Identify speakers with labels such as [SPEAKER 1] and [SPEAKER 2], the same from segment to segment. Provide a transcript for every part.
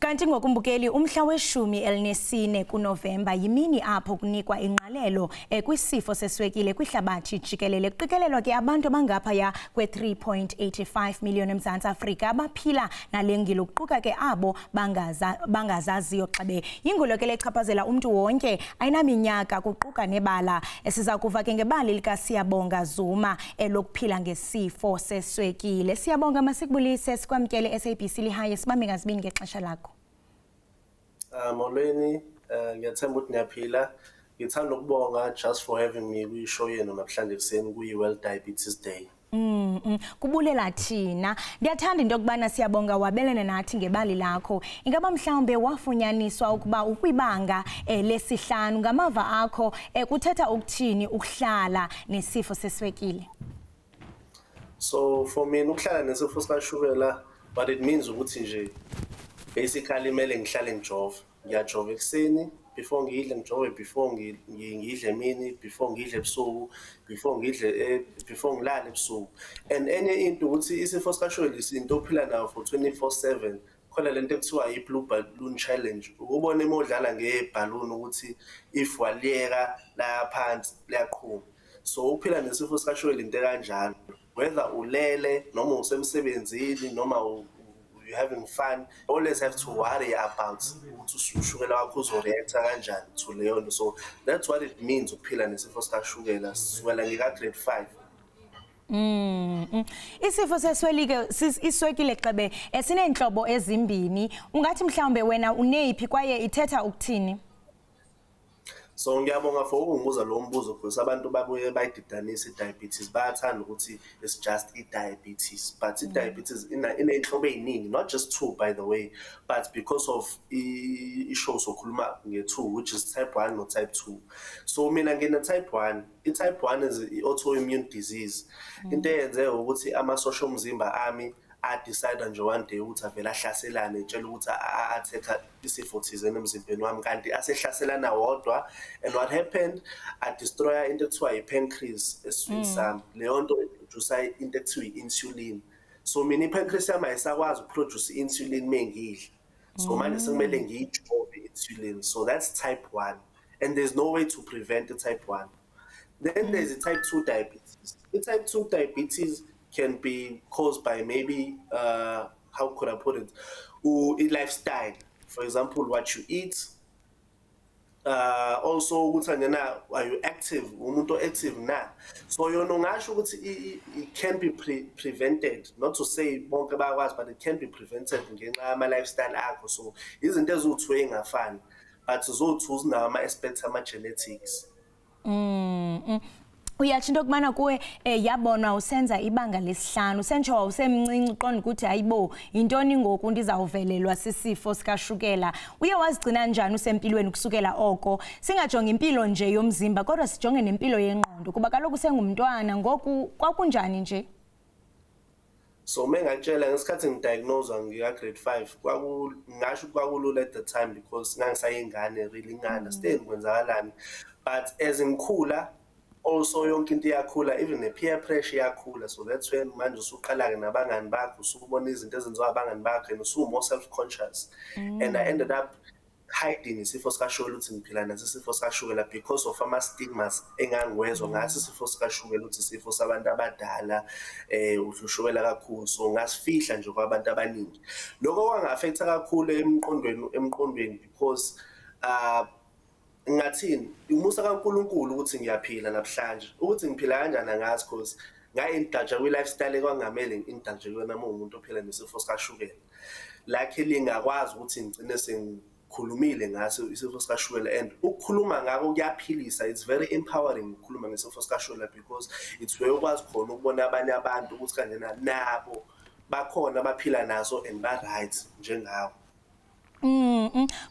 [SPEAKER 1] Kanti ngokumbukeli, umhla we-14 kuNovemba yimini apho kunikwa ingqalelo kwisifo seswekile kwihlabathi jikelele. Kuqikelelwa ke abantu abangaphaya kwe-3.85 million eMzantsi Afrika abaphila nale ngilo, kuquka ke abo bangazaziyo xebe. Yingulo ke lechaphazela umntu wonke, ayinaminyaka kuquka nebala. Siza kuva ke ngebali likaSiyabonga Zuma elokuphila ngesifo seswekile. Siyabonga, masikubulise, sikwamkele SABC Lehae, sibambe ngazibini ngexesha lakho.
[SPEAKER 2] Molweni, ngiyathemba ukuthi niyaphila. Ngithanda ukubonga just for having me kwi-show yenu namhlanje ekuseni kuyi-World Diabetes Day.
[SPEAKER 1] Kubulela thina. Ndiyathanda into yokubana, Siyabonga, wabelane nathi ngebali lakho. Ingaba mhlawumbe wafunyaniswa ukuba ukwibanga lesihlanu? Ngamava akho, kuthetha ukuthini ukuhlala nesifo seswekile?
[SPEAKER 2] So for mina, ukuhlala nesifo sikashukela, what it means ukuthi nje basically kumele ngihlale ngijova. Ngiyajova ekuseni before ngidle, ngijove before ngidle emini, before ngidle ebusuku, before ngidle before ngilale ebusuku. And enye into ukuthi isifo sikashukela isinto ophila nayo for 24/7. Khona lento ekuthiwa i-blue balloon challenge. Ukubona uma udlala ngebhaluni ukuthi if waliyeka laya phansi liyaqhuma. So ukuphila nesifo sikashukela into ekanjalo. Whether ulele noma usemsebenzini noma you having fun, always have to worry about ukuthi ushukela wakho uzo-react-a kanjani to leyo nto. So that's what it means ukuphila nesifo sikashukela sukela ngika-grade 5.
[SPEAKER 1] Isifo seswelike iswekile xebe esinenhlobo ezimbini. Ungathi mhlawumbe wena uneyiphi kwaye ithetha ukuthini?
[SPEAKER 2] So ngiyabonga for ukungibuza lo mbuzo because abantu babuye bayididanise i-diabetes, bayathanda ukuthi it's just i-diabetes, but i-diabetes iney'nhlobo ey'ningi, not just two, by the way, but because of i-show sokhuluma nge-two, which is type 1 no-type 2. So mina ngine-type 1. I-type 1 is i-autoimmune disease. Into eyenzeka ukuthi amasosha omzimba ami a-decide nje one day ukuthi avele ahlaselane, etshela ukuthi a-attack isifo thizeni emzimbeni wami, kanti asehlaselana wodwa. And what happened, a-destroya into ekuthiwa i-pancreas esiswini sami. Leyo nto i-produce into ekuthiwa i-insulin. So mina i-pancreas yami ayisakwazi uku-produce i-insulin mengidla, so manje sekumele ngiyijove i-insulin. So that's type 1, and there's no way to prevent the type 1. Then there's a type 2 diabetes. The type 2 diabetes can be caused by maybe, how could I put it, lifestyle, for example, what you eat, also ukuthi anjena, are you active, umuntu active na. So yona ungasho ukuthi it can be prevented, not to say bonke bayakwazi, but it can be prevented ngenxa yama lifestyle akho. So izinto eziwu-two ey'ngafani, but zo-two zinawo ama-aspects ama-genetics.
[SPEAKER 1] Uyatsho into yokubana kuwe yabonwa usenza ibanga lesihlanu, usentsho wawusemncinci, uqonda ukuthi hayibo, yintoni ngoku, ndizawuvelelwa sisifo sikashukela. Uye wazigcina njani usempilweni kusukela oko? Singajongi impilo nje yomzimba kodwa sijonge nempilo yengqondo, kuba kaloku usengumntwana ngoku. Kwakunjani nje?
[SPEAKER 2] So uma ngatshela ngesikhathi ngi-diagnose ngika grade 5, kwaku ngasho kwakulula at the time because ngangisayingane, really nginga-understand kwenzakalani. But as ngikhula also, yonke into iyakhula, even ne-peer pressure iyakhula. So that's when manje usuqala-ke nabangani bakho, usubona izinto ezenziwa abangani bakho and usu-more self-conscious, and I ended up hiding isifo sikashukela, ukuthi ngiphila naso isifo sikashukela, because of ama-stigmas engangiwezwa ngaso isifo sikashukela, ukuthi isifo sabantu abadala, udla ushukela kakhulu. So ngasifihla nje kwabantu abaningi. Lokho kwanga-affect-a kakhulu emqondweni because ngathini, umusa kaNkulunkulu ukuthi ngiyaphila namhlanje. Ukuthi ngiphila kanjani angazi, cause nga-indulge kwi-lifestyle ekwangamele ngi-indulge kuyona uma uwumuntu ophila nesifo sikashukela. Luckily ngakwazi ukuthi ngigcine sengikhulumile ngaso isifo sikashukela, and ukukhuluma ngako kuyaphilisa. It's very empowering ukukhuluma ngesifo sikashukela because it's where ukwazi khona ukubona abanye abantu ukuthi kanjena nabo bakhona abaphila naso and ba-right njengawe.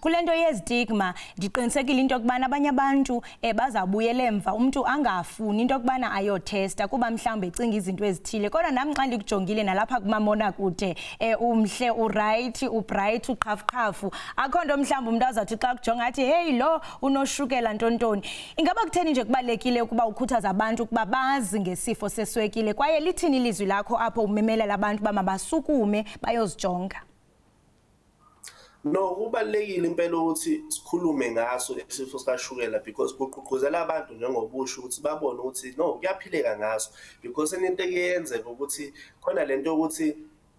[SPEAKER 1] Kule nto ye-stigma, ndiqinisekile into yokubana abanye abantu bazawubuyela emva, umuntu angafuni into yokubana ayothesta kuba mhlawumbe ecinga izinto ezithile. Kodwa nami xa ndikujongile nalapha kumabonakude, umhle, u-right, u-bright, uqhafuqhafu, akho nto mhlawumbi umuntu azawuthi xa kujonga athi, "Hey, lo unoshukela ntontoni." Ingaba kutheni nje kubalulekile ukuba ukhuthaze abantu ukuba bazi ngesifo seswekile, kwaye lithini ilizwi lakho apho umemelela abantu uba mabasukume bayozijonga?
[SPEAKER 2] No, kubalulekile impela ukuthi sikhulume ngaso isifo sikashukela because kugqugquzela abantu njengobusho ukuthi babone ukuthi no, kuyaphileka ngaso. Because enye into ekuyenzeka ukuthi khona lento yokuthi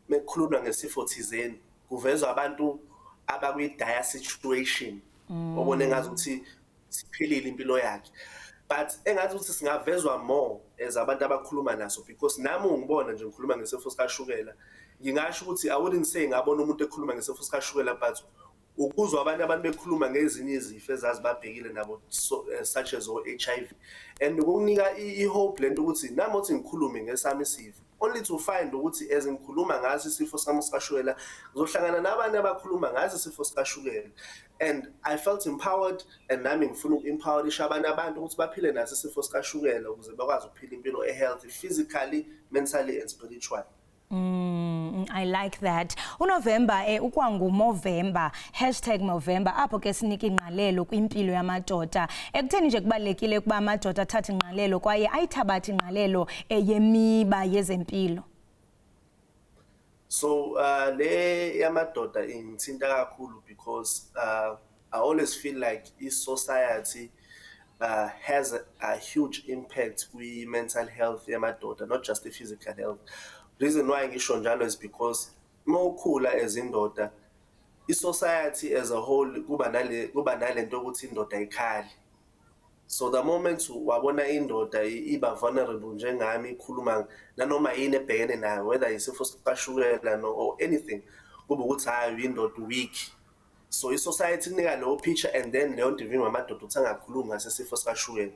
[SPEAKER 2] mekukhulunywa ngesifo thizeni kuvezwa abantu abakwi-dire situation, obone ngazuthi siphilile impilo yakhe. But engathi ukuthi singavezwa more as abantu abakhuluma naso, because nami ungibona nje ngikhuluma ngesifo sikashukela, ngingasho ukuthi I wouldn't say ngabona umuntu ekhuluma ngesifo sikashukela, but ukuzwa abanye abantu bekhuluma ngezinye izifo ezazibabhekile nabo, so, such as o-HIV, and kukunika i-hope lento ukuthi nami othi ngikhulume ngesami isifo, only to find ukuthi as ngikhuluma ngaso isifo sami sikashukela, ngizohlangana nabanye abakhuluma ngaso isifo sikashukela, and I felt empowered, and nami ngifuna uku-empowerisha abanye abantu ukuthi baphile naso isifo sikashukela ukuze bakwazi ukuphila impilo e-healthy physically, mentally and spiritually.
[SPEAKER 1] I like that. UNovember ukwanguMovember, #Movember, apho ke sinika ingqalelo kwimpilo yamadoda. Ekutheni nje kubalekile ukuba amadoda athathe ingqalelo kwaye ayithabathe ingqalelo yemiba yezempilo?
[SPEAKER 2] So le yamadoda ingithinta kakhulu because I always feel like i-society has a huge impact kwi-mental health yamadoda, not just the physical health. Reason why ngisho njalo is because mawukhula as indoda, i-society as a whole kuba nalento ukuthi indoda ayikhali. So the moment wabona indoda iba vulnerable njengami, ikhuluma nanoma yini ebhekene nayo, whether isifo sikashukela no or anything, kuba ukuthi hhayi, indoda weak. So i-society kunika leyo picture, and then leyo nto ivimba amadoda ukuthi angakhulumi ngaso isifo sikashukela.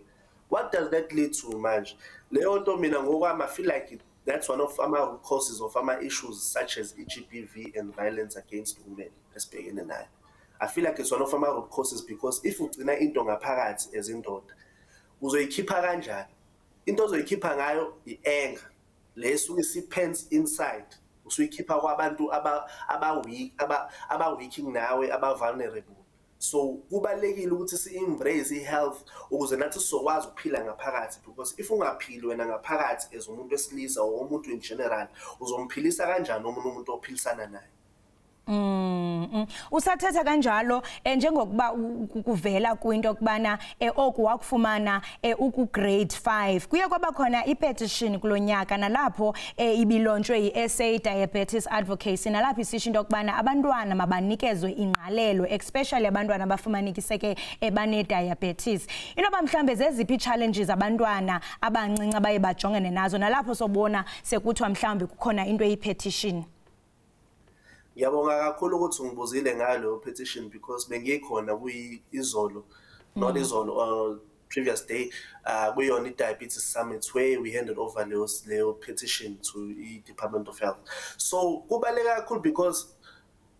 [SPEAKER 2] What does that lead to manje? Leyo nto mina ngokwami I feel like that's one of ama-root causes of ama-issues such as i-GBV and violence against women esibhekene nayo. I feel like it's one of ama-root causes because if ugcina into ngaphakathi as indoda, uzoyikhipha kanjani? Into ozoyikhipha ngayo i-anger le esuke isi-pent inside, usuyikhipha kwabantu aba-weak, aba-weak kunawe, aba-vulnerable. So kubalulekile ukuthi si-embrace i-health ukuze nathi sizokwazi ukuphila ngaphakathi, because if ungaphili wena ngaphakathi as umuntu wesilisa or umuntu in general, uzomphilisa kanjani omunye umuntu ophilisana naye?
[SPEAKER 1] Usathetha kanjalo, njengokuba kuvela kwinto yokubana oku wakufumana uku grade 5, kuye kwaba khona i-petition kulonyaka nalapho ibilontshwe yi-SA Diabetes Advocacy, nalapho isisho into yokubana abantwana mabanikezwe ingqalelo, especially abantwana abafumanikiseke bane-diabetes. Inoba mhlambe zeziphi ii-challenges abantwana abancinci abaye bajongene nazo nalapho sobona sekuthiwa mhlawumbi kukhona into eyi-petition?
[SPEAKER 2] Ngiyabonga kakhulu ukuthi ungibuzile ngayo leyo petition because bengikhona izolo, not izolo, previous day, kuyona i-diabetes summit where we handed over leyo petition to i-Department of Health. So kubaluleke kakhulu because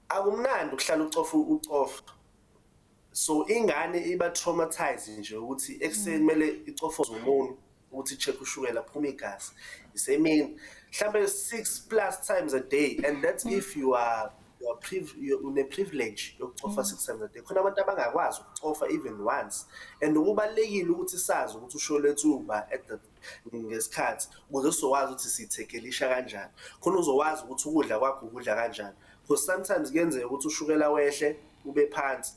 [SPEAKER 2] akumnandi ukuhlala ucofa ucofa. So ingane iba traumatized nje ukuthi ekuseni kumele icofoze umunwe ukuthi i-check ushukela, phuma igazi. Isemini mhlambe 6+ times a day, and that's if you une privilege yokucofa 6 times a day. Khona abantu abangakwazi ukucofa even once, and kubalulekile ukuthi sazi ukuthi ushukela wethu uba at the ngesikhathi ukuze sizokwazi ukuthi sithekhelisha kanjani. Khona uzokwazi ukuthi ukudla kwakho ukudla kanjani, because sometimes kuyenzeka ukuthi ushukela wehle ube phansi,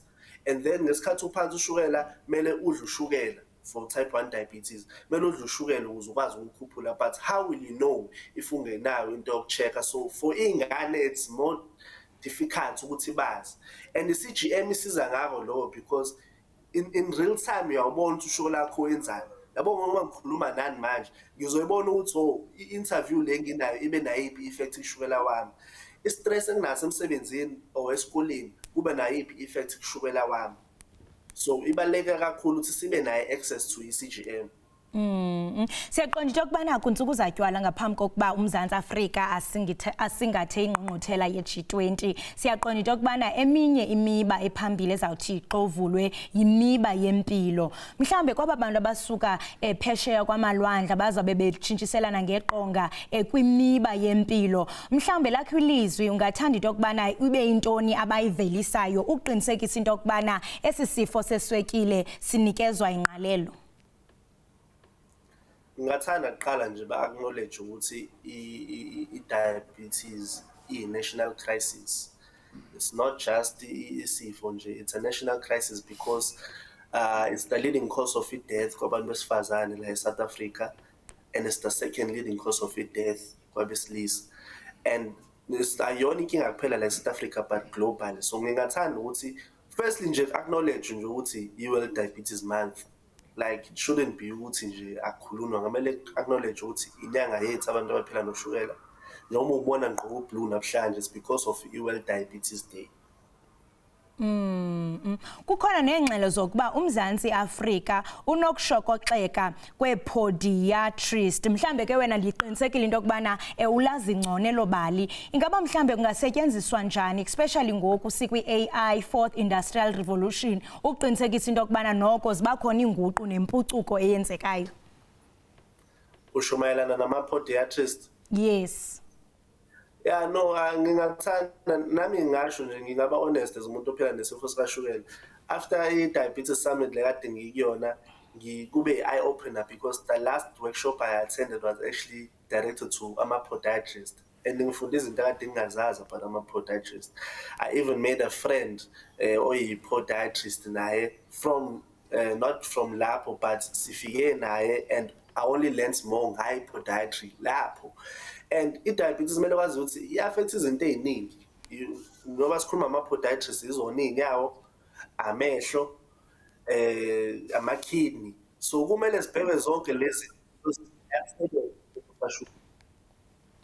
[SPEAKER 2] and then ngesikhathi uphansi ushukela kumele udle ushukela. For type 1 diabetes kumele udle ushukela ukuze ukwazi ukukhuphula, but how will you know if ungenayo into yoku-check-a? So for iy'ngane it's more difficult ukuthi bazi, and i-CGM isiza ngako lokho because in real time uyawubona ukuthi ushukela wakho wenzani. Yabo, ngoba ngikhuluma nani manje, ngizoyibona ukuthi oh, i-interview le enginayo ibe nayiphi i-effect kushukela wami, i-stress enginaso emsebenzini or esikoleni kube nayiphi i-effect kushukela wami. So ibaluleke kakhulu ukuthi sibe nayo access to i-CGM.
[SPEAKER 1] Siyaqonda into yokubana kuntsuku zatywala ngaphambi kokuba uMzantsi Afrika asingathe ingqungquthela ye-G20. Siyaqonda into yokubana eminye imiba ephambili ezawuthi ixovulwe yimiba yempilo. Mhlawumbe kwaba bantu abasuka phesheya kwamalwandle bazabe betshintshiselana ngeqonga kwimiba yempilo. Mhlawumbe lakho ilizwi ungathanda into yokubana ibe yintoni abayivelisayo ukuqinisekisa into yokubana esi sifo seswekile sinikezwa ingqalelo?
[SPEAKER 2] Ngingathanda kuqala nje ba-acknowledge ukuthi i-diabetes iyi-national crisis. It's not just isifo nje, it's a national crisis because it's the leading cause of death kwabantu besifazane la e-South Africa, and it's the second leading cause of death kwabesilisa. And ayiyona inkinga kuphela la e-South Africa but globally. So ngingathanda ukuthi firstly nje acknowledge nje ukuthi i-World Diabetes Month, like, it shouldn't be ukuthi nje akukhulunywa. Ngamele acknowledge ukuthi inyanga yethu abantu abaphila noshukela. Noma ubona ngigqoke u-blue namhlanje, it's because of i-World Diabetes Day.
[SPEAKER 1] Kukhona nengxelo zokuba uMzantsi Afrika unokushokoxeka kwe-podiatrist. Mhlambe ke wena ndiqinisekile into yokubana ulazi ngcono elo bali. Ingaba mhlambe kungasetyenziswa njani, especially ngoku sikwi-AI, fourth industrial revolution, ukuqinisekisa into yokubana noko ziba khona iinguqu nempucuko eyenzekayo?
[SPEAKER 2] Usho mayelana nama-podiatrist?
[SPEAKER 1] Yes.
[SPEAKER 2] Yeah, no, ngingathanda nami ngingasho nje, ngingaba honest as umuntu ophila nesifo sikashukela. After i-diabetes summit le kade ngikuyona, kube eye opener because the last workshop I attended was actually directed to ama-podiatrist and ngifunde izinto akade ngingazazi about ama-podiatrist. I even made a friend oyi-podiatrist naye from not from lapho, but sifike naye and I only learned more ngayi podiatry lapho. And i-diabetes kumele kwazi ukuthi i-affect izinto ey'ningi. Ngoba sikhuluma ama-podiatrist, izona iy'nyawo, amehlo, ama-kidney, so kumele sibheke zonke lezi.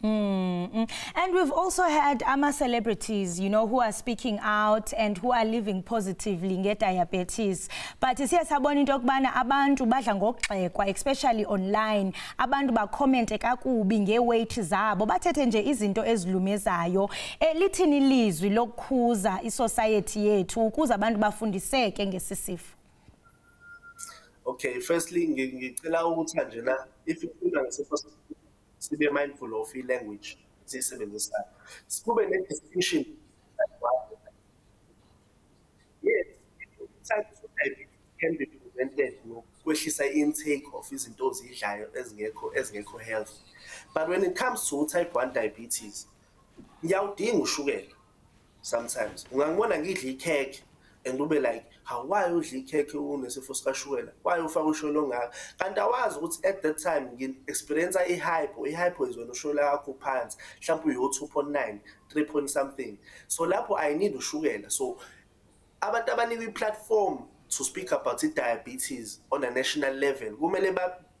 [SPEAKER 1] And we've also had ama celebrities who are speaking out and who are living positively nge-diabetes. But siye sabona into yokubana abantu badla ngokugxekwa, especially online. Abantu bakhomente kakubi nge-weight zabo, bathethe nje izinto ezilumezayo. Lithini ilizwi lokukhuza i-society yethu ukuze abantu bafundiseke ngesisifo?
[SPEAKER 2] Okay, firstly ngicela ukuthi nje na if ukhuluma ngesifo, sibe mindful of i-language esiyisebenzisayo. Kube ne-distinction. Yes, type 2 diabetes can be prevented ngokwehlisa i-intake of izinto ozidlayo ezingekho healthy. But when it comes to type 1 diabetes, ngiyawudinga ushukela sometimes. Ungangibona ngidla ikhekhe and ube like, "Hawu, why udla ikhekhe unesifo sikashukela? Why ufake ushukela ongaka?" Kanti awazi ukuthi at that time ngi-experience i-hypo. I-hypo is when ushukela wakho uphansi, mhlawumbe uyo-2.9, 3 point something. So lapho I need ushukela. So abantu abanikwa i-platform to speak about i-diabetes on a national level kumele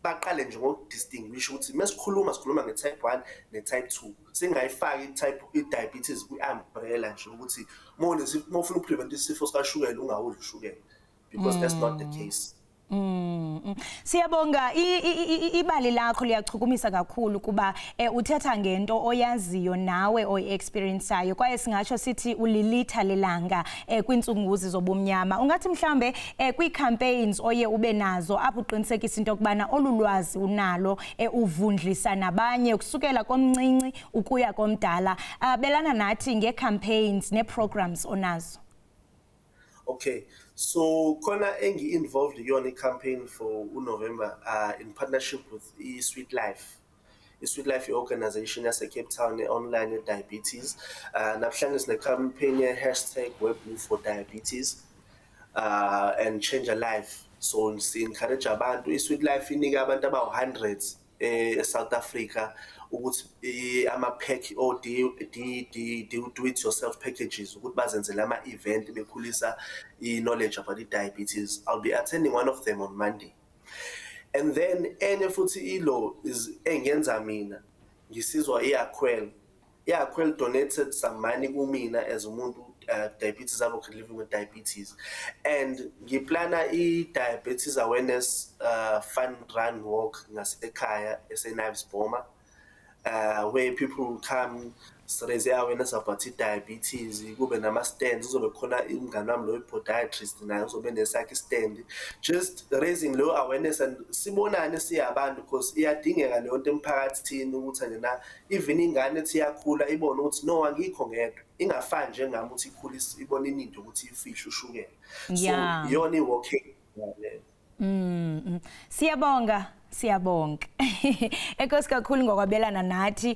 [SPEAKER 2] baqale nje ngoku-distinguish ukuthi mesikhuluma sikhuluma nge-type 1 ne-type 2, singayifaki i-type i-diabetes kwi-umbrella nje ukuthi uma ufuna uku-prevent isifo sikashukela ungawudli ushukela, because that's not the case.
[SPEAKER 1] Siyabonga, ibali lakho liyachukumisa kakhulu kuba uthetha ngento oyaziyo nawe oyi-experienceayo, kwaye singatsho sithi ulilitha lelanga kwiintsunguzi zobumnyama. Ungathi mhlambe kwii-campaigns oye ube nazo apho uqinisekisa into yokubana olu lwazi unalo uvundlisa nabanye kusukela komncinci ukuya komdala. Belana nathi ngee-campaigns nee-programs onazo.
[SPEAKER 2] Okay, so khona engi-involved kuyona i-campaign for uNovember in partnership with i-Sweet Life. I-Sweet Life i-organization yase-Cape Town e-online ye-diabetes. Namhlanje sine-campaign ye-hashtag Wear Blue for diabetes and change a life. So si-encourage abantu, i-Sweet Life inika abantu abawu-hundreds e-South Africa ukuthi ama-pack o do it yourself packages ukuthi bazenzele ama-event bekhulisa i-knowledge about i-diabetes. I'll be attending one of them on Monday. And then enye futhi ilo is engenza mina ngisizwa i-Aquel. I-Aquel donated some money kumina as umuntu diabetes advocate living with diabetes, and ngiplana i-diabetes awareness fun run walk ngasekhaya ese-Knives Boma, where people will come raise awareness about i-diabetes, kube nama-stands, kuzobe khona umngani wami lo i-podiatrist naye uzobe nesakhe stand, just raising low awareness and sibonane siyabantu because iyadingeka leyo nto emphakathini ukuthi nje na even ingane ethi iyakhula ibone ukuthi no, angikho ngedwa, ingafani njengami ukuthi ikhule ibone ininto ukuthi ifihle ushukela. So iyona i-walking leyo.
[SPEAKER 1] Siyabonga, siyabonga. Enkosi kakhulu ngokwabelana nathi,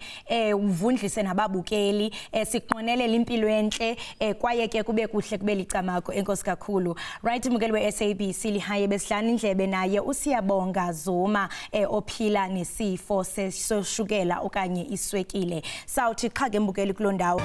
[SPEAKER 1] uvundlise nababukeli. Sikunqwenelela impilo entle, kwaye ke kube kuhle, kube licamago. Enkosi kakhulu. Right, mbukeli we-SABC Lehae, besidlana indlebe naye uSiyabonga Zuma, ophila nesifo seshukela okanye iswekile. Sawuthi qha ke, mbukeli, kuloo ndawo.